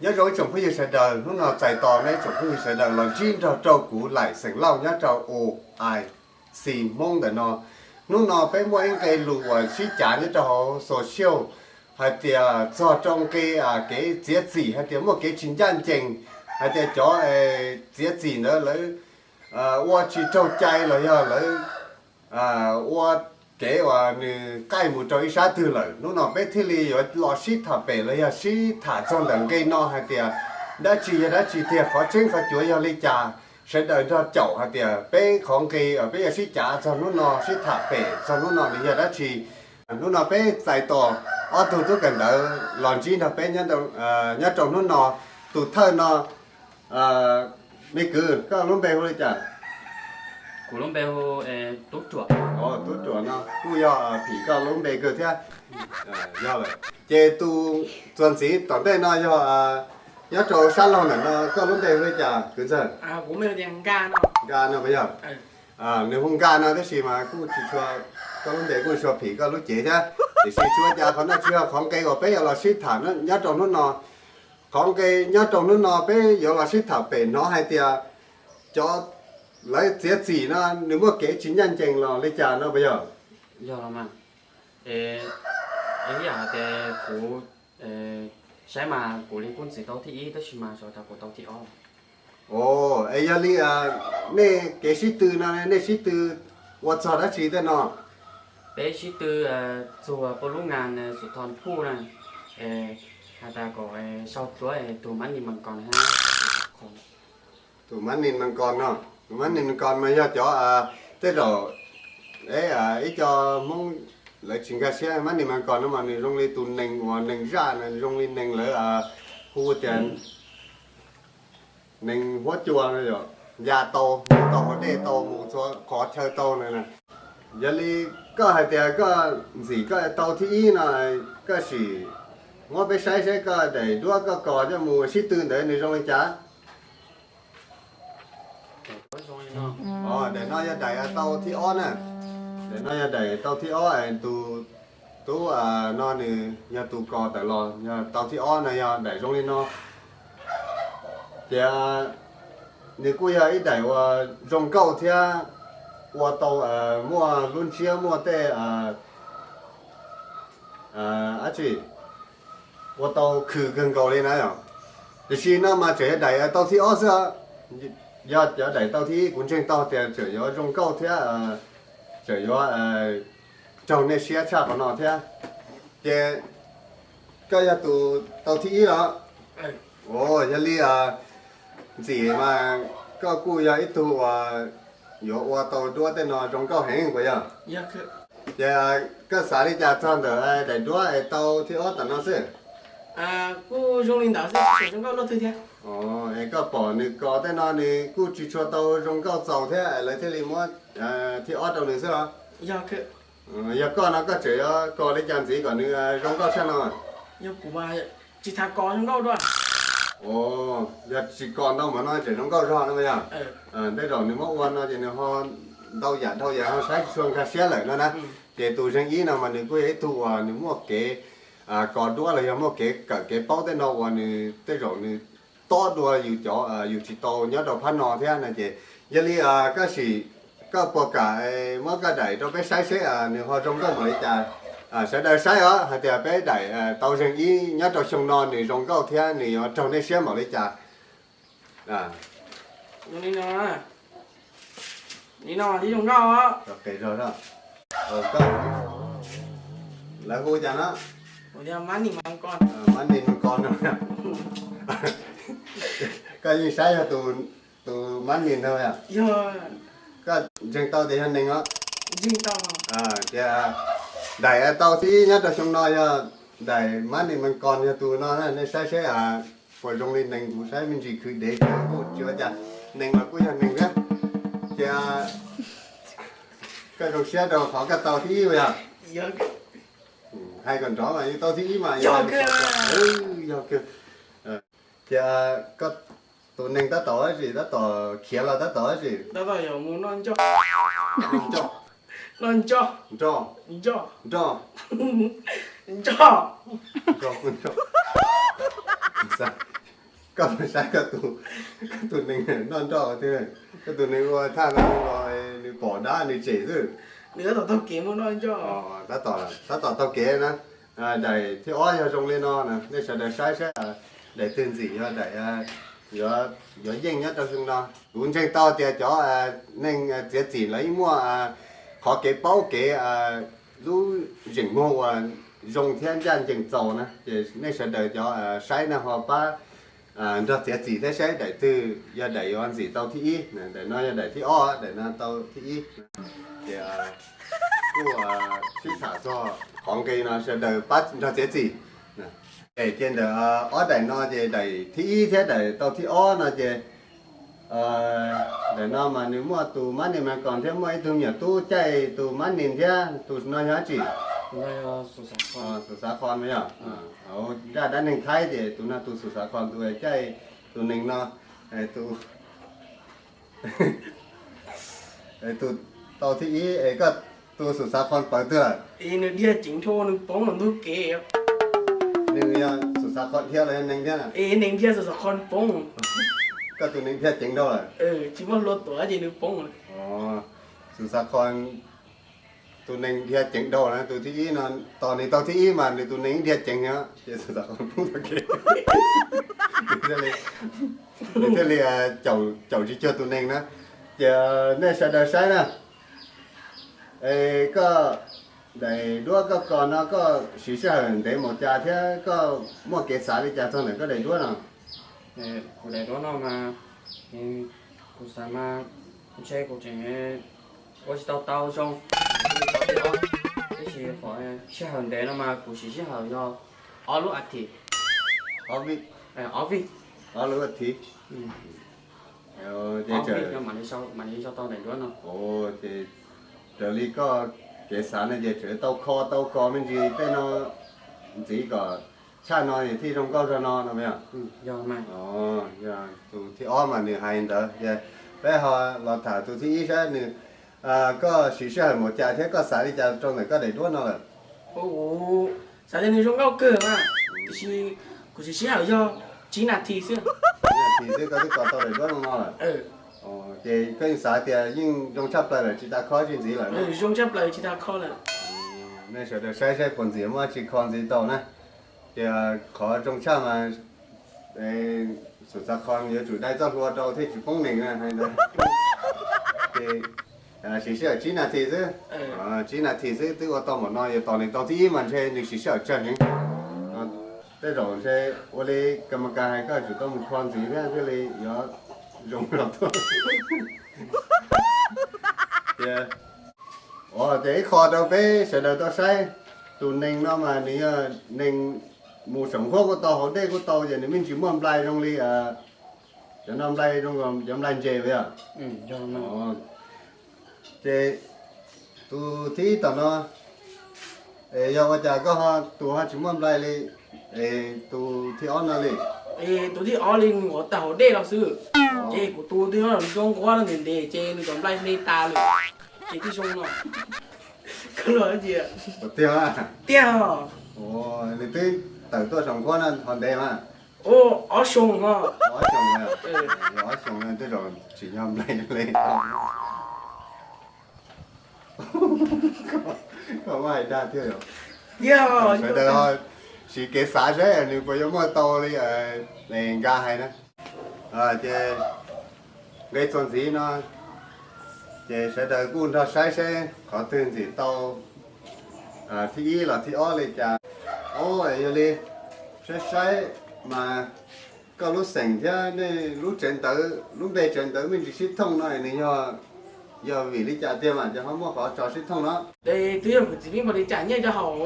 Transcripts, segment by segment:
Nyob zoo ib tsoom phooj ywg sawv daws, hnub no txais tos nej tsoom phooj ywg sawv daws los ntsib nrog rau kuv Laim xeem Lauj nyob rau U I C Hmoob ntawm no. Hnub no peb muaj ib nqe lus uas sib cav nyob rau hauv social hais tias txog rau nqe kev txiav txim hais tias muaj kev tsis ncaj ncees, hais tias cov txiav txim ntawd lawv ua tsis raug cai los yog lawv ua kev uas nws qaij mus rau ib sab twg lawm. Hnub no peb thiaj li yuav los sib tham pem los yog sib tham txog ntawm nqe no hais tias dab tsi yog dab tsi tiag, qhov tseeb qhov cuav yog li cas. Sawv daws nrog caum hais tias peb qhov nqe uas peb yuav sib cav txog hnub no, sib tham pem txog hnub no nws yog dab tsi. Hnub no peb txais tos ob tug tub kawm ntawv los ntsib nrog peb nyob rau hnub no. Tus thawj no, me kwv, koj lub npe hu li cas? Kuv lub npe hu Tub Ruam. Tub Ruam no kuj yog phim koj lub npe kawg thiab. Yog lawm ces tus txuas ntxiv tom ntej no yog nyob rau sab laug ntawm no, koj lub npe hu li cas kwv ntxawg? Nkaj no puas yog? Nws hu Nkaj no tab sis mas kuj tsis tshua, koj lub npe kuj tsis tshua phim koj lub cev thiab. Tiam sis tsis ua cas, qhov no tsis yog qhov nqe uas peb yuav los sib tham nyob rau hnub no. Qhov nqe nyob rau hnub no peb yuav los sib tham pem hnov hais tias cov lawv txiav txim no nws muaj kev tsis ncaj ncees los li cas no puas yog? Yog los mas, ib yam hais tias kuv saib mas kuv li kuj ntxiv tau thib ib tab sis mas xyov cas kuv tau thib ob. Es yog li nej kev sib tw no nej sib tw ua txog dab tsi tej no? Peb sib tw txuag pab lub ngas Xus Thos Phuj na, hais tias kom sau dluab tus Mab Nis Mas Kos na. Tus Mab Nis Mas Kos no, tus Mab Nis Mas Kos mas yog cov tej zaum ib co Hmoob lawv tsis nkag siab. Mab Nis Mas Kos no mas nws zoo li tus nees uas nees zaj na, zoo li nees lawv hu tias nees huab cua no, ya tau, mus tau hauv dej tau, mus txhua qhov chaw tau na. Yog li koj hais tias koj ntxim koj tau thib ib no, koj sim muab peb saib saib koj daim duab koj kos coj mus sib tw ntawd nws zoo li cas. Daim no yog daim tau thib ob na. Daim no yog daim tau thib ob, tus tub no nws yog tus kos tawm los yog tau thib ob no yog daim zoo li no. Ces nws kuj yog ib daim uas zoo nkauj thiab ua tau muaj lub ntsiab muaj tej dab tsi ua tau khwm kawg nkaus li na. Tiam sis no mas tseem yog daim tau thib ob xwb. Yog cov daim tau thib ib kuv ntseeg tau tias tseem yuav zoo nkauj thiab tseem yuav raug nej siab tshaj qhov no thiab. Ces koj yog tus tau thib ib los? Yog li ntxim mas koj kuj yog ib tug uas yuav ua tau duab tej no zoo nkauj heev puas yog? Ces koj xav li cas txog ntawm daim duab es tau thib ob tom no xwb? Es koj pom nws kos tej no nws kuj tsis tshua tau zoo nkauj txaus thiab lawv thiaj li muab thib ob rau nws xwb los? Yog koj no koj tseem yuav kos li cas ntxiv kom nws zoo nkauj tshaj no? Yog tsis kos ntau mas no tseem zoo nkauj zog no yog? Tej zaum nws muab ua no ces nws ho ntau yam dhau yam ho saib tsis tshua nkag siab lawm no na. Ces tus zeeg ib no mas nws kuj yog ib tug uas nws muaj kev kos duab los yog muaj kev kawm kev paub tej no uas nws tej zaum nws tob dua yus cov yus tsis tau nyob rau phab no thiab no ces yog li koj sim, koj puas kam muab koj daim rau peb saib seb nws ho zoo nkauj npaum li cas? Sawv daws saib os hais tias peb daim tau zeeg ib nyob rau xyoo no nws zoo nkauj thiab nws yuav raug nej siab npaum li cas. Lawv hu cas no? Mab Nis Mas Kos no. Koj yeej saib yog tus Mab Nis no. Koj ntseeg tau tias yog nees os? Tias daim tau thib ib nyob rau xyoo no yog daim Mab Nis Mas Kos yog tus no, nej saib seb puas zoo li nees. Kuv saib me ntsis khwv dev kuj tsis ua cas, nees los kuj yog nees thiab. Ces koj zoo siab rau qhov koj tau thib ib puas yog? Hais kom nrov mas yus tau thib ib mas yog kawg. Ces koj tus nees tab tom dab tsi, tab tom khiav los tab tom dab tsi? Nroj, nroj, nroj, nroj, nroj, nroj, nroj. Koj puas saib koj tus, koj tus nees noj nroj twg? Koj tus nees ua thaj no los nws pom dab nws tsem xwb. Nws tab tom taug kev mus noj nroj. Tab tom, tab tom taug kev na. Daim thib ob yog zoo li no na, nej sawv daws saib saib daim twg ntxim yog daim yuav yeej nyob rau xyoo no. Kuv ntseeg tau tias cov neeg txiav txim lawv yeej muaj qhov kev paub kev lub zeem muag uas zoo thiab ncaj ncees txaus na, ces nej sawv daws cov saib no ho pab nrog txiav txim thiab saib daim twg yog daim yuav ntxim tau thib ib. Daim no yog daim thib ob, daim no tau thib ib. Ces kuj sib tham txog qhov nqi no sawv daws pab nrog txiav txim. Es cia ntawm ob daim no ces daim thib ib thiab daim tau thib ob no ces daim no mas nws muaj tus mab nis mas kom thiab muaj ib tug me nyuam tub caij tus mab nis thiab tus no yog dab tsi? Tus xav qhov yog hauv zaj dab neeg Thaib ces tus no tus xav qhov tus caij tus nees no, tus tus tau thib ib es koj tus xav qhov pawv twg? Es nws dhia ceev dhau nws poob ntug kev. Nws yog xav qhov dhia los yog nees dhia? Es nees dhia xav qhov poob. Koj tus nees dhia ceev dhau lawm. Tsis muaj hlua tuav ces nws poob. Xav qhov tus nees dhia ceev dhau na, tus thib ib no, tos nws tau thib ib mas nws tus nees dhia ceev os, ces xav qhov poob ntug kev. Nws thiaj li caum tsis cuag tus nees na. Ces nej sawv daws saib na, es koj daim duab koj kos no koj siv sij hawm ntev mus cas thiab koj muaj kev xav li cas txog ntawm koj daim duab no? Kuv daim duab no mas, kuv xav mas ntshe kuv tseem ua tsis tau tau zoo, tab sis qhov sij hawm ntev no mas kuv siv sij hawm yog ob lub as thiv, ob vij, ob vij, ob lub as thiv. Ces mam li sau tau daim duab no. Ces raws li koj kev xav no ces tseem tau kho tau kos me ntsis tej no ntxiv kom tshaj no thiaj zoo nkauj zog no no yog? Yog, tus thib ob mas nws hais ntawd ces peb ho los tham tus thib ib saib nws, koj siv sij hawm mus cas thiab koj xav li cas rau ntawm koj daim duab no lawm? Xav tias nws zoo nkauj kawg mas, tiam sis kuv siv sij hawm yog tsib nas this xwb. Nas this xwb koj twb kos tau daim duab no no lawm. Ces koj yeej xav tias yeej zoo tshaj plaws lawm tsis tas kho tsis ntxiv lawm no? Zoo tshaj plaws tsis tas kho lawm. Nej sawv daws saib saib puas ntxiv muaj tsis kho ntxiv tau na. Ces qhov zoo tshaj mas xav qhov yuav tsum dai txoj hlua rau thiaj tsis poob nees na hais ntawd. Ces siv sij hawm tsib nas this xwb. Tsib nas this xwb twb ua tau npaum no, yuav tos nws tau thib ib mas ntshe nws siv sij hawm tsawg heev. Tej zaum ntshe ua li ka ma kas hais koj tsum tau mus kho ntxiv thiab thiaj li yuav zoo los tuaj. Ces ib qho rau peb sawv daws tau saib, tus nees no mas nws yog nees mus saum nqhuab kuj tau, hauv dej kuj tau, ces nws me ntsis muaj nplai zoo li cov no nplai zoo, cov nplai ntses yog? Ces tus thib ib tom no, es yog ua cas koj ho tus ho tsis muaj nplai li, es tus thib ob no li? Es tus thib ob li nws ua tag hauv dej los xwb, ces kuv tus twb zoo nqhuab no ntev ntev ces nws cov nplai me tas lawm, ces thiaj zoo no. Koj luag tias tiag, tiag. Nws twb tawm tuaj saum nqhuab no ho ntev mas. Ob xyoo ho. Ob xyoo, ob xyoo tej zaum tsis yog nplai li. Koj muab hais dag thiab yom. Sawv daws siv kev xav saib nws puas yuav muaj tau li nkaj hais na. Ces nqe txuas ntxiv no, ces sawv daws kuj nrog saib saib qhov twg ntxim tau thib ib los thib ob li cas. Yog li saib saib mas koj lub xeem thiab nej lub tsev ntawv, lub npe tsev ntawv me ntsis sib thooj no nws yog, yog vim li cas tiag mas cov ho muaj qhov tso sib thooj no? Twb yog kuv txiv neej npaum li cas nyiaj rau hauv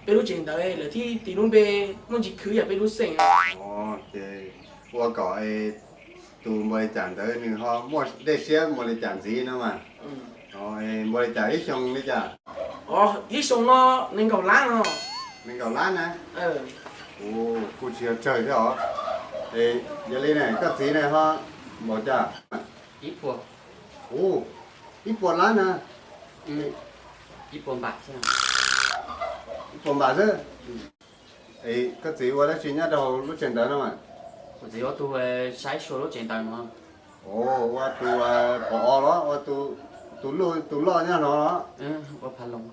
peb lub tsev ntawv lawv thiaj tis lub npe muaj ntsis khwv yam peb lub xeem. Ces ua kom tus npaum li cas ntawd nws ho muaj dej siab npaum li cas ntxiv no mas. Npaum li cas ib xyoo li cas? Ib xyoo no nees nkaum lab no. Nees nkaum lab na? Kuj tsis yog tsawg thiab os. Yog li ne koj txiv ne ho npaum cas? Ib puas. Ub, ib puas lab na. Ib puas npam xwb. Ib puas npam xwb. Koj txiv ua dab tsi nyob rau hauv lub tsev ntawd no mas? Kuv txiv ua tus saib xyuas lub tsev ntawd no. Ua tus pov os los ua tus, tus loj nyob no los? Ua phav loo.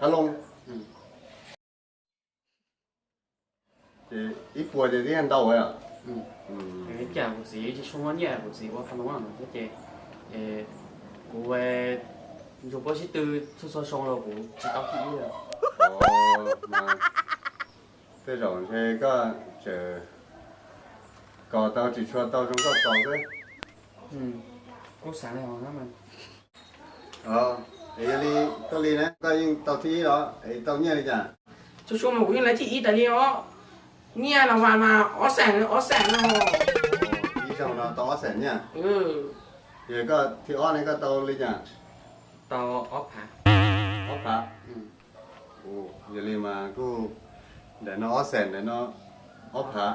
Phav loo. Ces ib puas ces twb ntau. Cas kuv txiv tsis tshua muaj nyiaj, kuv txiv ua phav loo no thiab ces kuv ntsuag puab sib tw txhua txhua xyoo los kuv tsis tau thib ib li. Tej zaum ntshe koj tseem kos tau tsis tshua tau zoo koj xav xwb. Kuv xav li os. Es yog li, koj li ne, koj yeej tau thib ib los es tau nyiaj li cas? Txhua xyoo mas kuv yeej lawv thib ib tas li os. Nyiaj los mas mas ob xees ob xees no. Ib zaug no tau ob xees nyiaj. Yog koj thib ob ne koj tau li cas? Tau ob phav. Ob phav. Yog li mas kuj, ntawm no ob xees ntawm no ob phav,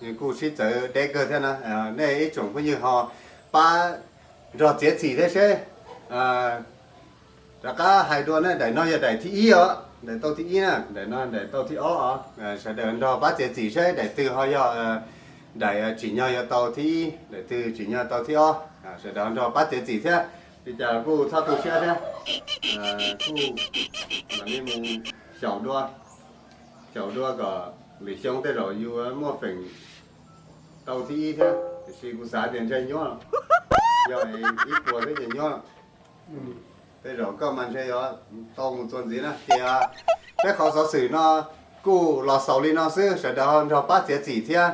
nws kuj sib txawv deb kawg thiab na. Nej ib tsoom phooj ywg ho pab nrog txiav txim thiab seb. Rov qab hais dua ne, daim no yog daim thib ib os, daim tau thib ib na, daim no daim tau thib ob os. Sawv daws nrog pab txiav txim seb daim twg ho yog daim tsim nyog yuav tau thib ib, daim twg tsim nyog tau thib ob. Sawv daws nrog pab txiav txim thiab, li cas kuj txhob tu siab thiab. Kuj mam li mus xyaum dua, xyaum dua kom lwm xyoo tej zaum yus muaj feem tau thib ib thiab, tiam sis kuv xav tias ntshe nyuaj, yog ib puas thiab ces nyuaj. Tej zaum koj mas ntshe yuav tau mus txuas ntxiv na. Ces peb qhov xov xwm no kuj los xaus li no xwb, sawv daws nrog pab txiav txim thiab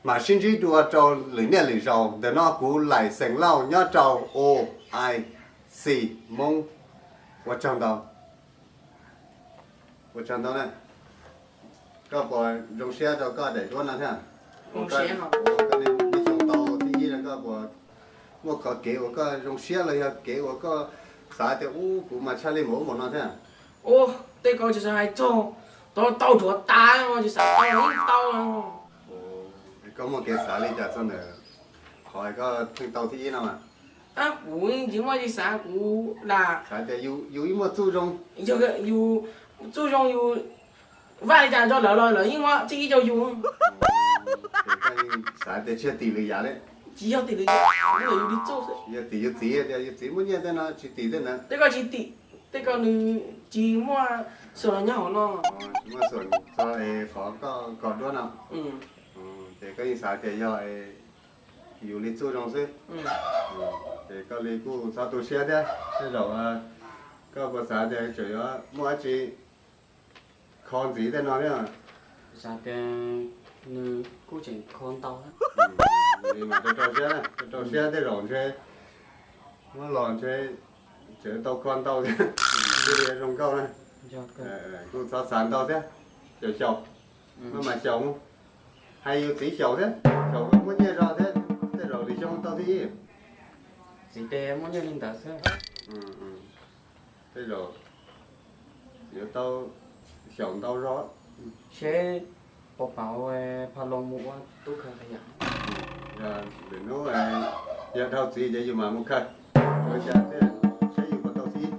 mam sib ntsib dua rau lwm niaj lwm zaus. Ntawm no kuv Laim Xeem Lauj nyob rau O I C Hmoob. Ua tsaug ntau. Ua tsaug ntau na. Koj puas zoo siab rau koj daim duab no thiab? Koj niaj xyoo tau thib ib no koj puas muaj qhov kev uas koj zoo siab los yog kev uas koj xav tias ub kuv mas tshaj li npaum ub npaum no thiab? Ub, tej ko tsis xav hais txog, tau tau dhuav tas tsis xav tau yeej tau. Koj muaj kev xav li cas txog ntawm qhov koj pheej tau thib ib no mas? Kuv tsis muaj li xav, kuv lam xav tias yus yeej muaj txuj zoo, yus txuj zoo yus vaj li cas rau lawv los lawv yeej muab thib ib rau yus. Ces koj yeej xav tias tsis yog tim lwm yam li? Tsis yog tim lwm yam, yog yus li txuj xwb. Yog tim yus txiv tias yus txiv muaj nyiaj tej no tsis tim tej ntawd. Tej ko tsis tim, tej ko nws tsis muaj xuam los nyob hauv no. Tsis muaj xuam txog es qhov koj kos duab no. Ces koj yeej xav tias yog yus li txuj zoo xwb. Ces koj li kuj txhob tu siab thiab, tej zaum koj puas xav tias tseem yuav muaj dab tsi kho ntxiv tej no thiab? Xav tias nws kuj tseem kho ntau thiab. Li mas rau rau siab, rau rau siab tej zaum ntshe muab los ntshe tseem tau kho ntau thiab. Li zoo nkauj na. Kuj txhob xav ntau thiab, xyaum xyaum, maj mam xyaum mus. Hais yus txiv xyaum thiab, xyaum muab nyiaj zog thiab, tej zaum lwm xyoo tau thib ib. Txiv tes muaj nyiaj li ntawd xwb. Tej zaum yuav tau xyaum ntau zog. Seb puas pauv pha loo mus ua tub khaws qhov yam. Lwm hnub yog dhau txiv ces yus mam mus khaws, ua cas thiaj seb yus puas tau thib ib.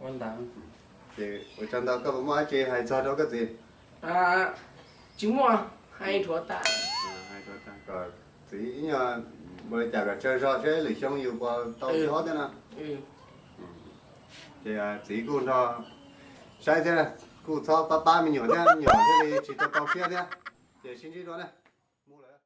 Ua ntawd. Ces ua tsaug ntau, koj puas muaj dab tsi hais txog rau koj txiv? Tsis muaj, hais dhuav tas. Kom txiv ib nyuag ua li cas kom tsawg zog seb lwm xyoo yus puas tau thib ob thiab no. Ces txiv kuj nrog saib thiab, kuj txhob pab pab me nyuam thiab, me nyuam thiaj li tsis tau tau siab thiab. Ces sib ntsib dua na. Mus lawm.